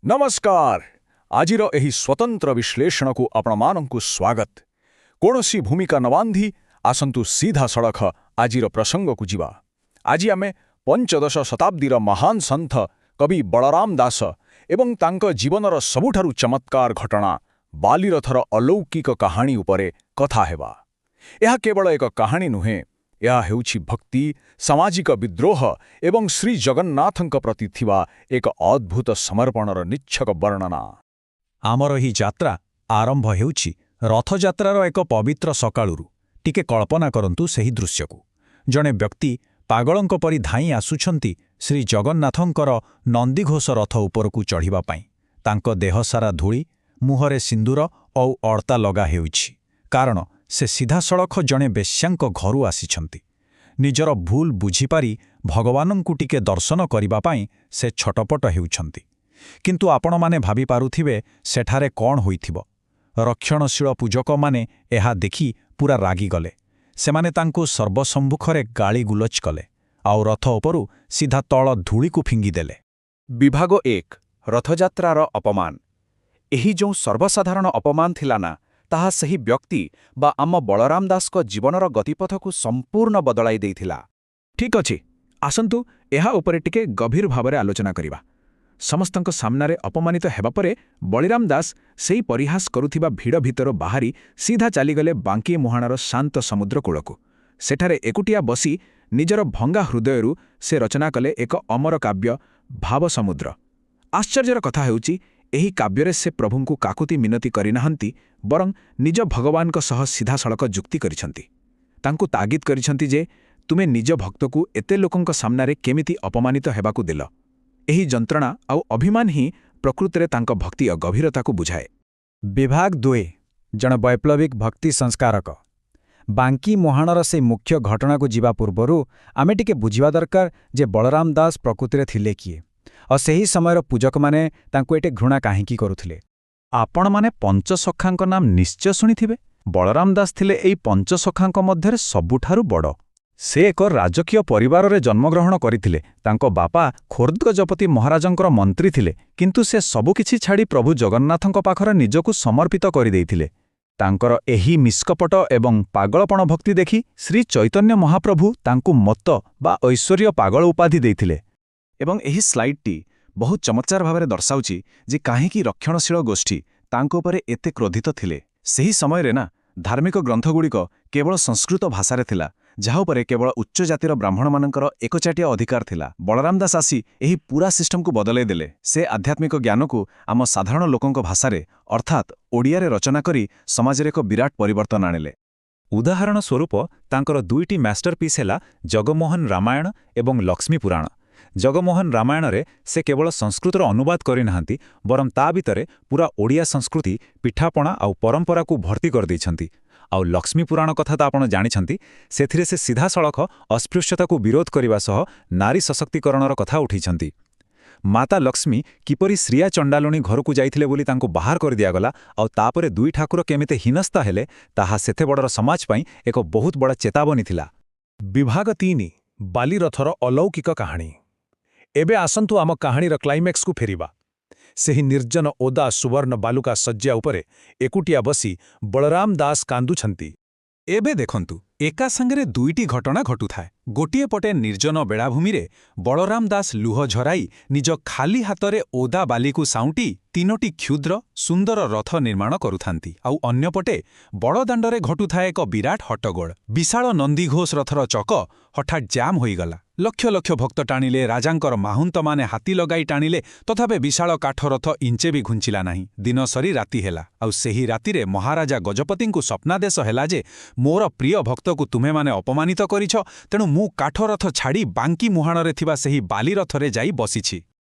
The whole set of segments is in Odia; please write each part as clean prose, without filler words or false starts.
ନମସ୍କାର। ଆଜିର ଏହି ସ୍ୱତନ୍ତ୍ର ବିଶ୍ଳେଷଣକୁ ଆପଣମାନଙ୍କୁ ସ୍ୱାଗତ। କୌଣସି ଭୂମିକା ନ ବାନ୍ଧି ଆସନ୍ତୁ ସିଧାସଳଖ ଆଜିର ପ୍ରସଙ୍ଗକୁ ଯିବା। ଆଜି ଆମେ ପଞ୍ଚଦଶ ଶତାବ୍ଦୀର ମହାନ ସନ୍ଥ କବି ବଳରାମ ଦାସ ଏବଂ ତାଙ୍କ ଜୀବନର ସବୁଠାରୁ ଚମତ୍କାର ଘଟଣା, ବାଲିରଥର ଅଲୌକିକ କାହାଣୀ ଉପରେ କଥା ହେବା। ଏହା କେବଳ ଏକ କାହାଣୀ ନୁହେଁ, ଏହା ହେଉଛି ଭକ୍ତି, ସାମାଜିକ ବିଦ୍ରୋହ ଏବଂ ଶ୍ରୀ ଜଗନ୍ନାଥଙ୍କ ପ୍ରତି ଥିବା ଏକ ଅଦ୍ଭୁତ ସମର୍ପଣର ନିଚ୍ଛକ ବର୍ଣ୍ଣନା। ଆମର ଏହି ଯାତ୍ରା ଆରମ୍ଭ ହେଉଛି ରଥଯାତ୍ରାର ଏକ ପବିତ୍ର ସକାଳୁରୁ। ଟିକେ କଳ୍ପନା କରନ୍ତୁ ସେହି ଦୃଶ୍ୟକୁ। ଜଣେ ବ୍ୟକ୍ତି ପାଗଳଙ୍କ ପରି ଧାଇଁ ଆସୁଛନ୍ତି ଶ୍ରୀ ଜଗନ୍ନାଥଙ୍କର ନନ୍ଦିଘୋଷ ରଥ ଉପରକୁ ଚଢ଼ିବା ପାଇଁ। ତାଙ୍କ ଦେହସାରା ଧୂଳି, ମୁହଁରେ ସିନ୍ଦୁର ଆଉ ଅଳତା ଲଗା ହେଉଛି, କାରଣ ସେ ସିଧାସଳଖ ଜଣେ ବେଶ୍ୟାଙ୍କ ଘରୁ ଆସିଛନ୍ତି। ନିଜର ଭୁଲ ବୁଝିପାରି ଭଗବାନଙ୍କୁ ଟିକେ ଦର୍ଶନ କରିବା ପାଇଁ ସେ ଛଟପଟ ହେଉଛନ୍ତି। କିନ୍ତୁ ଆପଣମାନେ ଭାବିପାରୁଥିବେ ସେଠାରେ କ'ଣ ହୋଇଥିବ। ରକ୍ଷଣଶୀଳ ପୂଜକମାନେ ଏହା ଦେଖି ପୂରା ରାଗିଗଲେ। ସେମାନେ ତାଙ୍କୁ ସର୍ବସମ୍ମୁଖରେ ଗାଳିଗୁଲଜ କଲେ ଆଉ ରଥ ଉପରୁ ସିଧା ତଳ ଧୂଳିକୁ ଫିଙ୍ଗିଦେଲେ। ବିଭାଗ 1, ରଥଯାତ୍ରାର ଅପମାନ। ଏହି ଯେଉଁ ସର୍ବସାଧାରଣ ଅପମାନ ଥିଲା ନା, ତାହା ସେହି ବ୍ୟକ୍ତି ବା ଆମ ବଳରାମ ଦାସଙ୍କ ଜୀବନର ଗତିପଥକୁ ସମ୍ପୂର୍ଣ୍ଣ ବଦଳାଇ ଦେଇଥିଲା। ଠିକ୍ ଅଛି, ଆସନ୍ତୁ ଏହା ଉପରେ ଟିକେ ଗଭୀର ଭାବରେ ଆଲୋଚନା କରିବା। ସମସ୍ତଙ୍କ ସାମ୍ନାରେ ଅପମାନିତ ହେବା ପରେ ବଳିରାମ ଦାସ ସେଇ ପରିହାସ କରୁଥିବା ଭିଡ଼ ଭିତରୁ ବାହାରି ସିଧା ଚାଲିଗଲେ ବାଙ୍କି ମୁହାଣର ଶାନ୍ତ ସମୁଦ୍ର କୂଳକୁ। ସେଠାରେ ଏକୁଟିଆ ବସି ନିଜର ଭଙ୍ଗା ହୃଦୟରୁ ସେ ରଚନା କଲେ ଏକ ଅମର କାବ୍ୟ, ଭାବ ସମୁଦ୍ର। ଆଶ୍ଚର୍ଯ୍ୟର କଥା ହେଉଛି, ଏହି କାବ୍ୟରେ ସେ ପ୍ରଭୁଙ୍କୁ କାକୁତି ମିନତି କରିନାହାନ୍ତି, ବରଂ ନିଜ ଭଗବାନଙ୍କ ସହ ସିଧାସଳଖ ଯୁକ୍ତି କରିଛନ୍ତି। ତାଙ୍କୁ ତାଗିଦ କରିଛନ୍ତି ଯେ ତୁମେ ନିଜ ଭକ୍ତକୁ ଏତେ ଲୋକଙ୍କ ସାମ୍ନାରେ କେମିତି ଅପମାନିତ ହେବାକୁ ଦେଲ? ଏହି ଯନ୍ତ୍ରଣା ଆଉ ଅଭିମାନ ହିଁ ପ୍ରକୃତରେ ତାଙ୍କ ଭକ୍ତି ଗଭୀରତାକୁ ବୁଝାଏ। ବିଭାଗ 2, ଜଣେ ବୈପ୍ଳବିକ ଭକ୍ତି ସଂସ୍କାରକ। ବାଙ୍କି ମୁହାଣର ସେଇ ମୁଖ୍ୟ ଘଟଣାକୁ ଯିବା ପୂର୍ବରୁ ଆମେ ଟିକେ ବୁଝିବା ଦରକାର ଯେ ବଳରାମ ଦାସ ପ୍ରକୃତିରେ ଥିଲେ କିଏ ଆଉ ସେହି ସମୟର ପୂଜକମାନେ ତାଙ୍କୁ ଏତେ ଘୃଣା କାହିଁକି କରୁଥିଲେ। ଆପଣମାନେ ପଞ୍ଚସଖାଙ୍କ ନାମ ନିଶ୍ଚୟ ଶୁଣିଥିବେ। ବଳରାମ ଦାସ ଥିଲେ ଏଇ ପଞ୍ଚସଖାଙ୍କ ମଧ୍ୟରେ ସବୁଠାରୁ ବଡ଼। ସେ ଏକ ରାଜକୀୟ ପରିବାରରେ ଜନ୍ମଗ୍ରହଣ କରିଥିଲେ। ତାଙ୍କ ବାପା ଖୋର୍ଦ୍ଧ ଗଜପତି ମହାରାଜଙ୍କର ମନ୍ତ୍ରୀ ଥିଲେ। କିନ୍ତୁ ସେ ସବୁକିଛି ଛାଡ଼ି ପ୍ରଭୁ ଜଗନ୍ନାଥଙ୍କ ପାଖରେ ନିଜକୁ ସମର୍ପିତ କରିଦେଇଥିଲେ। ତାଙ୍କର ଏହି ନିଷ୍କପଟ ଏବଂ ପାଗଳପଣ ଭକ୍ତି ଦେଖି ଶ୍ରୀ ଚୈତନ୍ୟ ମହାପ୍ରଭୁ ତାଙ୍କୁ ମତ୍ତ ବା ଐଶ୍ୱର୍ଯ୍ୟ ପାଗଳ ଉପାଧି ଦେଇଥିଲେ। ଏବଂ ଏହି ସ୍ଲାଇଡ୍ଟି ବହୁତ ଚମତ୍କାର ଭାବରେ ଦର୍ଶାଉଛି ଯେ କାହିଁକି ରକ୍ଷଣଶୀଳ ଗୋଷ୍ଠୀ ତାଙ୍କ ଉପରେ ଏତେ କ୍ରୋଧିତ ଥିଲେ। ସେହି ସମୟରେ ନା ଧାର୍ମିକ ଗ୍ରନ୍ଥଗୁଡ଼ିକ କେବଳ ସଂସ୍କୃତ ଭାଷାରେ ଥିଲା, ଯାହା ଉପରେ କେବଳ ଉଚ୍ଚ ଜାତିର ବ୍ରାହ୍ମଣମାନଙ୍କର ଏକଚାଟିଆ ଅଧିକାର ଥିଲା। ବଳରାମ ଦାସ ଆସି ଏହି ପୁରା ସିଷ୍ଟମକୁ ବଦଳାଇ ଦେଲେ। ସେ ଆଧ୍ୟାତ୍ମିକ ଜ୍ଞାନକୁ ଆମ ସାଧାରଣ ଲୋକଙ୍କ ଭାଷାରେ, ଅର୍ଥାତ୍ ଓଡ଼ିଆରେ ରଚନା କରି ସମାଜରେ ଏକ ବିରାଟ ପରିବର୍ତ୍ତନ ଆଣିଲେ। ଉଦାହରଣ ସ୍ୱରୂପ, ତାଙ୍କର ଦୁଇଟି ମାଷ୍ଟରପିସ୍ ହେଲା ଜଗମୋହନ ରାମାୟଣ ଏବଂ ଲକ୍ଷ୍ମୀ ପୁରାଣ। ଜଗମୋହନ ରାମାୟଣରେ ସେ କେବଳ ସଂସ୍କୃତର ଅନୁବାଦ କରିନାହାନ୍ତି, ବରଂ ତା ଭିତରେ ପୁରା ଓଡ଼ିଆ ସଂସ୍କୃତି, ପିଠାପଣା ଆଉ ପରମ୍ପରାକୁ ଭର୍ତ୍ତି କରିଦେଇଛନ୍ତି। ଆଉ ଲକ୍ଷ୍ମୀ ପୁରାଣ କଥା ତ ଆପଣ ଜାଣିଛନ୍ତି। ସେଥିରେ ସେ ସିଧାସଳଖ ଅସ୍ପୃଶ୍ୟତାକୁ ବିରୋଧ କରିବା ସହ ନାରୀ ସଶକ୍ତିକରଣର କଥା ଉଠାଇଛନ୍ତି। ମାତା ଲକ୍ଷ୍ମୀ କିପରି ଶ୍ରୀୟା ଚଣ୍ଡାଲୁଣୀ ଘରକୁ ଯାଇଥିଲେ ବୋଲି ତାଙ୍କୁ ବାହାର କରିଦିଆଗଲା ଆଉ ତାପରେ ଦୁଇ ଠାକୁର କେମିତି ହୀନସ୍ତା ହେଲେ, ତାହା ସେତେ ବଡ଼ର ସମାଜ ପାଇଁ ଏକ ବହୁତ ବଡ଼ ଚେତାବନୀ ଥିଲା। ବିଭାଗ 3, ବାଲିରଥର ଅଲୌକିକ କାହାଣୀ। ଏବେ ଆସନ୍ତୁ ଆମ କାହାଣୀର କ୍ଲାଇମ୍ୟାକ୍ସକୁ ଫେରିବା। ସେହି ନିର୍ଜନ ଓଦା ସୁବର୍ଣ୍ଣ ବାଲୁକା ଶଯ୍ୟା ଉପରେ ଏକୁଟିଆ ବସି ବଳରାମ ଦାସ କାନ୍ଦୁଛନ୍ତି। ଏବେ ଦେଖନ୍ତୁ, ଏକା ସାଙ୍ଗରେ ଦୁଇଟି ଘଟଣା ଘଟୁଥାଏ। ଗୋଟିଏ ପଟେ ନିର୍ଜନ ବେଳାଭୂମିରେ ବଳରାମ ଦାସ ଲୁହ ଝରାଇ ନିଜ ଖାଲି ହାତରେ ଓଦା ବାଲିକୁ ସାଉଁଟି ତିନୋଟି କ୍ଷୁଦ୍ର ସୁନ୍ଦର ରଥ ନିର୍ମାଣ କରୁଥାନ୍ତି, ଆଉ ଅନ୍ୟପଟେ ବଡ଼ଦାଣ୍ଡରେ ଘଟୁଥାଏ ଏକ ବିରାଟ ହଟ୍ଟଗୋଳ। ବିଶାଳ ନନ୍ଦିଘୋଷ ରଥର ଚକ ହଠାତ୍ ଜାମ୍ ହୋଇଗଲା। ଲକ୍ଷ ଲକ୍ଷ ଭକ୍ତ ଟାଣିଲେ, ରାଜାଙ୍କର ମାହୁନ୍ତମାନେ ହାତୀ ଲଗାଇ ଟାଣିଲେ, ତଥାପି ବିଶାଳ କାଠ ରଥ ଇଞ୍ଚେ ବି ଘୁଞ୍ଚିଲା ନାହିଁ। ଦିନ ସରି ରାତି ହେଲା, ଆଉ ସେହି ରାତିରେ ମହାରାଜା ଗଜପତିଙ୍କୁ ସ୍ୱପ୍ନାଦେଶ ହେଲା ଯେ ମୋର ପ୍ରିୟ ଭକ୍ତକୁ ତୁମେମାନେ ଅପମାନିତ କରିଛ, ତେଣୁ ମୁଁ କାଠରଥ ଛାଡ଼ି ବାଙ୍କି ମୁହାଣରେ ଥିବା ସେହି ବାଲିରଥରେ ଯାଇ ବସିଛି।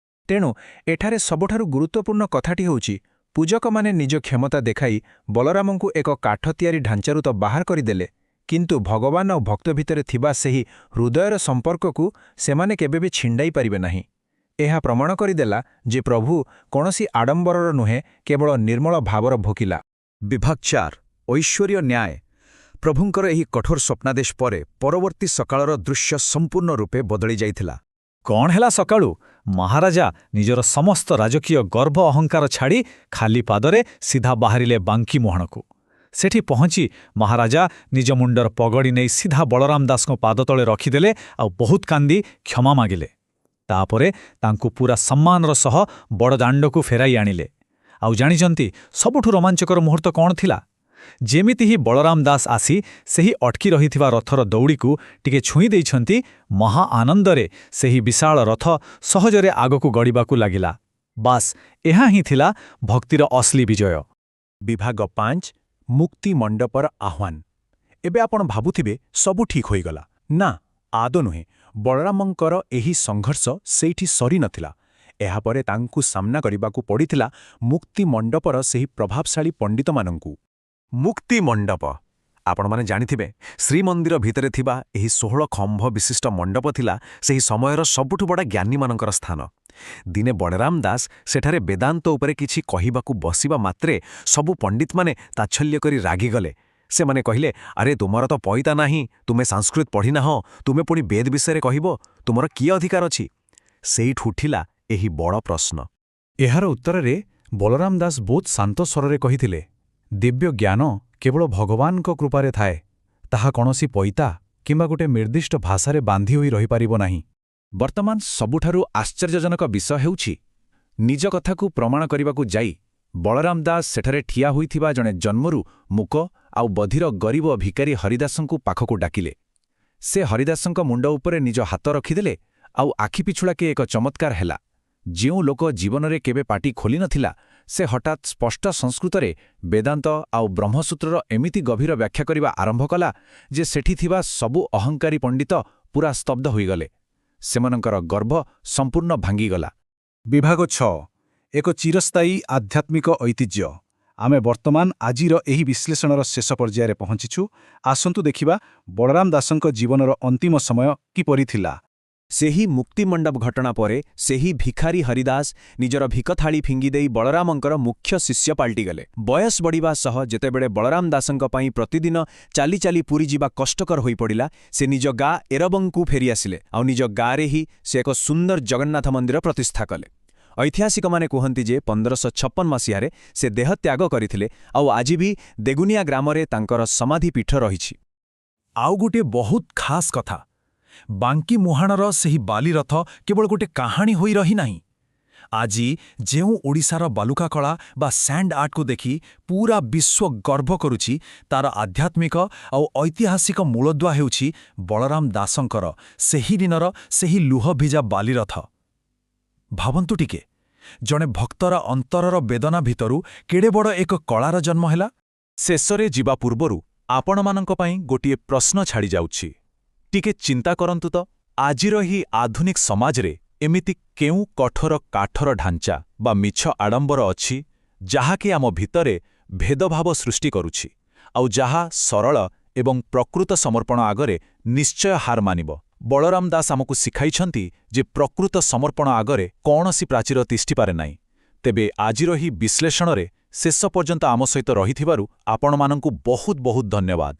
ତେଣୁ ଏଠାରେ ସବୁଠାରୁ ଗୁରୁତ୍ୱପୂର୍ଣ୍ଣ କଥାଟି ହେଉଛି, ପୂଜକମାନେ ନିଜ କ୍ଷମତା ଦେଖାଇ ବଳରାମଙ୍କୁ ଏକ କାଠ ତିଆରି ଢାଞ୍ଚାରୁ ତ ବାହାର କରିଦେଲେ, କିନ୍ତୁ ଭଗବାନ ଆଉ ଭକ୍ତ ଭିତରେ ଥିବା ସେହି ହୃଦୟର ସମ୍ପର୍କକୁ ସେମାନେ କେବେ ବି ଛିଣ୍ଡାଇ ପାରିବେ ନାହିଁ। ଏହା ପ୍ରମାଣ କରିଦେଲା ଯେ ପ୍ରଭୁ କୌଣସି ଆଡମ୍ବରର ନୁହେଁ, କେବଳ ନିର୍ମଳ ଭାବର ଭୋକିଲା। ବିଭାଗ 4, ଐଶ୍ୱରୀୟ ନ୍ୟାୟ। ପ୍ରଭୁଙ୍କର ଏହି କଠୋର ସ୍ୱପ୍ନାଦେଶ ପରେ ପରବର୍ତ୍ତୀ ସକାଳର ଦୃଶ୍ୟ ସମ୍ପୂର୍ଣ୍ଣ ରୂପେ ବଦଳି ଯାଇଥିଲା। କ'ଣ ହେଲା ସକାଳୁ? ମହାରାଜା ନିଜର ସମସ୍ତ ରାଜକୀୟ ଗର୍ଭ ଅହଙ୍କାର ଛାଡ଼ି ଖାଲି ପାଦରେ ସିଧା ବାହାରିଲେ ବାଙ୍କି ମୁହାଣକୁ। ସେଠି ପହଞ୍ଚି ମହାରାଜା ନିଜ ମୁଣ୍ଡର ପଗଡ଼ି ନେଇ ସିଧା ବଳରାମ ଦାସଙ୍କ ପାଦତଳେ ରଖିଦେଲେ ଆଉ ବହୁତ କାନ୍ଦି କ୍ଷମା ମାଗିଲେ। ତାପରେ ତାଙ୍କୁ ପୂରା ସମ୍ମାନର ସହ ବଡ଼ଦାଣ୍ଡକୁ ଫେରାଇ ଆଣିଲେ। ଆଉ ଜାଣିଛନ୍ତି ସବୁଠୁ ରୋମାଞ୍ଚକର ମୁହୂର୍ତ୍ତ କ'ଣ ଥିଲା? ଯେମିତି ହିଁ ବଳରାମ ଦାସ ଆସି ସେହି ଅଟକି ରହିଥିବା ରଥର ଦଉଡ଼ିକୁ ଟିକେ ଛୁଇଁ ଦେଇଛନ୍ତି, ମହା ଆନନ୍ଦରେ ସେହି ବିଶାଳ ରଥ ସହଜରେ ଆଗକୁ ଗଡ଼ିବାକୁ ଲାଗିଲା। ବାସ୍, ଏହା ହିଁ ଥିଲା ଭକ୍ତିର ଅସଲି ବିଜୟ। ବିଭାଗ 5, ମୁକ୍ତି ମଣ୍ଡପର ଆହ୍ୱାନ। ଏବେ ଆପଣ ଭାବୁଥିବେ ସବୁ ଠିକ୍ ହୋଇଗଲା। ନା, ଆଦୌ ନୁହେଁ। ବଳରାମଙ୍କର ଏହି ସଂଘର୍ଷ ସେଇଠି ସରିନଥିଲା। ଏହାପରେ ତାଙ୍କୁ ସାମ୍ନା କରିବାକୁ ପଡ଼ିଥିଲା ମୁକ୍ତି ମଣ୍ଡପର ସେହି ପ୍ରଭାବଶାଳୀ ପଣ୍ଡିତମାନଙ୍କୁ। ମୁକ୍ତି ମଣ୍ଡପ, ଆପଣମାନେ ଜାଣିଥିବେ, ଶ୍ରୀମନ୍ଦିର ଭିତରେ ଥିବା ଏହି 16 ଖମ୍ଭ ବିଶିଷ୍ଟ ମଣ୍ଡପ ଥିଲା ସେହି ସମୟର ସବୁଠୁ ବଡ଼ ଜ୍ଞାନୀମାନଙ୍କର ସ୍ଥାନ। ଦିନେ ବଳରାମ ଦାସ ସେଠାରେ ବେଦାନ୍ତ ଉପରେ କିଛି କହିବାକୁ ବସିବା ମାତ୍ରେ ସବୁ ପଣ୍ଡିତମାନେ ତାଚ୍ଛଲ୍ୟ କରି ରାଗିଗଲେ। ସେମାନେ କହିଲେ, "ଆରେ, ତୁମର ତ ପଇତା ନାହିଁ, ତୁମେ ସଂସ୍କୃତ ପଢ଼ିନାହଁ, ତୁମେ ପୁଣି ବେଦ ବିଷୟରେ କହିବ, ତୁମର କିଏ ଅଧିକାର ଅଛି?" ସେଇଠୁ ଉଠିଲା ଏହି ବଡ଼ ପ୍ରଶ୍ନ। ଏହାର ଉତ୍ତରରେ ବଳରାମ ଦାସ ବହୁତ ଶାନ୍ତ ସ୍ୱରରେ କହିଥିଲେ, ଦିବ୍ୟ ଜ୍ଞାନ କେବଳ ଭଗବାନଙ୍କ କୃପାରେ ଥାଏ। ତାହା କୌଣସି ପଇତା କିମ୍ବା ଗୋଟେ ନିର୍ଦ୍ଦିଷ୍ଟ ଭାଷାରେ ବାନ୍ଧି ହୋଇ ରହିପାରିବ ନାହିଁ। ବର୍ତ୍ତମାନ ସବୁଠାରୁ ଆଶ୍ଚର୍ଯ୍ୟଜନକ ବିଷୟ ହେଉଛି, ନିଜ କଥାକୁ ପ୍ରମାଣ କରିବାକୁ ଯାଇ ବଳରାମ ଦାସ ସେଠାରେ ଠିଆ ହୋଇଥିବା ଜଣେ ଜନ୍ମରୁ ମୂକ ଆଉ ବଧିର ଗରିବ ଭିକାରୀ ହରିଦାସଙ୍କୁ ପାଖକୁ ଡାକିଲେ। ସେ ହରିଦାସଙ୍କ ମୁଣ୍ଡ ଉପରେ ନିଜ ହାତ ରଖିଦେଲେ ଆଉ ଆଖି ପିଛୁଳାକେ ଏକ ଚମତ୍କାର ହେଲା। ଯେଉଁ ଲୋକ ଜୀବନରେ କେବେ ପାଟି ଖୋଲିନଥିଲା, ସେ ହଠାତ୍ ସ୍ପଷ୍ଟ ସଂସ୍କୃତରେ ବେଦାନ୍ତ ଆଉ ବ୍ରହ୍ମସୂତ୍ରର ଏମିତି ଗଭୀର ବ୍ୟାଖ୍ୟା କରିବା ଆରମ୍ଭ କଲା ଯେ ସେଠି ଥିବା ସବୁ ଅହଙ୍କାରୀ ପଣ୍ଡିତ ପୂରା ସ୍ତବ୍ଧ ହୋଇଗଲେ। ସେମାନଙ୍କର ଗର୍ଭ ସମ୍ପୂର୍ଣ୍ଣ ଭାଙ୍ଗିଗଲା। ବିଭାଗ 6, ଏକ ଚିରସ୍ଥାୟୀ ଆଧ୍ୟାତ୍ମିକ ଐତିହ୍ୟ। ଆମେ ବର୍ତ୍ତମାନ ଆଜିର ଏହି ବିଶ୍ଳେଷଣର ଶେଷ ପର୍ଯ୍ୟାୟରେ ପହଞ୍ଚିଛୁ। ଆସନ୍ତୁ ଦେଖିବା ବଳରାମ ଦାସଙ୍କ ଜୀବନର ଅନ୍ତିମ ସମୟ କିପରି ଥିଲା। ସେହି ମୁକ୍ତିମଣ୍ଡପ ଘଟଣା ପରେ ସେହି ଭିଖାରୀ ହରିଦାସ ନିଜର ଭିକଥାଳି ଫିଙ୍ଗିଦେଇ ବଳରାମଙ୍କର ମୁଖ୍ୟ ଶିଷ୍ୟ ପାଲଟିଗଲେ। ବୟସ ବଢ଼ିବା ସହ ଯେତେବେଳେ ବଳରାମ ଦାସଙ୍କ ପାଇଁ ପ୍ରତିଦିନ ଚାଲି ଚାଲି ପୁରୀ ଯିବା କଷ୍ଟକର ହୋଇପଡ଼ିଲା, ସେ ନିଜ ଗାଁ ଏରବଙ୍କୁ ଫେରିଆସିଲେ ଆଉ ନିଜ ଗାଁରେ ହିଁ ସେ ଏକ ସୁନ୍ଦର ଜଗନ୍ନାଥ ମନ୍ଦିର ପ୍ରତିଷ୍ଠା କଲେ। ଐତିହାସିକମାନେ କୁହନ୍ତି ଯେ 1556 ମସିହାରେ ସେ ଦେହତ୍ୟାଗ କରିଥିଲେ ଆଉ ଆଜି ବି ଦେଗୁନିଆ ଗ୍ରାମରେ ତାଙ୍କର ସମାଧି ପୀଠ ରହିଛି। ଆଉ ଗୋଟିଏ ବହୁତ ଖାସ୍ କଥା, ବାଙ୍କି ମୁହାଣର ସେହି ବାଲିରଥ କେବଳ ଗୋଟେ କାହାଣୀ ହୋଇ ରହିନାହିଁ। ଆଜି ଯେଉଁ ଓଡ଼ିଶାର ବାଲୁକା କଳା ବା ସ୍ୟାଣ୍ଡ ଆର୍ଟକୁ ଦେଖି ପୁରା ବିଶ୍ୱ ଗର୍ବ କରୁଛି, ତାର ଆଧ୍ୟାତ୍ମିକ ଆଉ ଐତିହାସିକ ମୂଳଦୁଆ ହେଉଛି ବଳରାମ ଦାସଙ୍କର ସେହି ଦିନର ସେହି ଲୁହଭିଜା ବାଲିରଥ। ଭାବନ୍ତୁ ଟିକେ, ଜଣେ ଭକ୍ତର ଅନ୍ତରର ବେଦନା ଭିତରୁ କେଡ଼େ ବଡ଼ ଏକ କଳାର ଜନ୍ମ ହେଲା। ଶେଷରେ ଯିବା ପୂର୍ବରୁ ଆପଣମାନଙ୍କ ପାଇଁ ଗୋଟିଏ ପ୍ରଶ୍ନ ଛାଡ଼ିଯାଉଛି। ଟିକେ ଚିନ୍ତା କରନ୍ତୁ ତ, ଆଜିର ଏହି ଆଧୁନିକ ସମାଜରେ ଏମିତି କେଉଁ କଠୋର କାଠର ଢାଞ୍ଚା ବା ମିଛ ଆଡ଼ମ୍ବର ଅଛି, ଯାହାକି ଆମ ଭିତରେ ଭେଦଭାବ ସୃଷ୍ଟି କରୁଛି ଆଉ ଯାହା ସରଳ ଏବଂ ପ୍ରକୃତ ସମର୍ପଣ ଆଗରେ ନିଶ୍ଚୟ ହାର ମାନିବ? ବଳରାମ ଦାସ ଆମକୁ ଶିଖାଇଛନ୍ତି ଯେ ପ୍ରକୃତ ସମର୍ପଣ ଆଗରେ କୌଣସି ପ୍ରାଚୀର ତିଷ୍ଠିପାରେ ନାହିଁ। ତେବେ ଆଜିର ଏହି ବିଶ୍ଳେଷଣରେ ଶେଷ ପର୍ଯ୍ୟନ୍ତ ଆମ ସହିତ ରହିଥିବାରୁ ଆପଣମାନଙ୍କୁ ବହୁତ ବହୁତ ଧନ୍ୟବାଦ।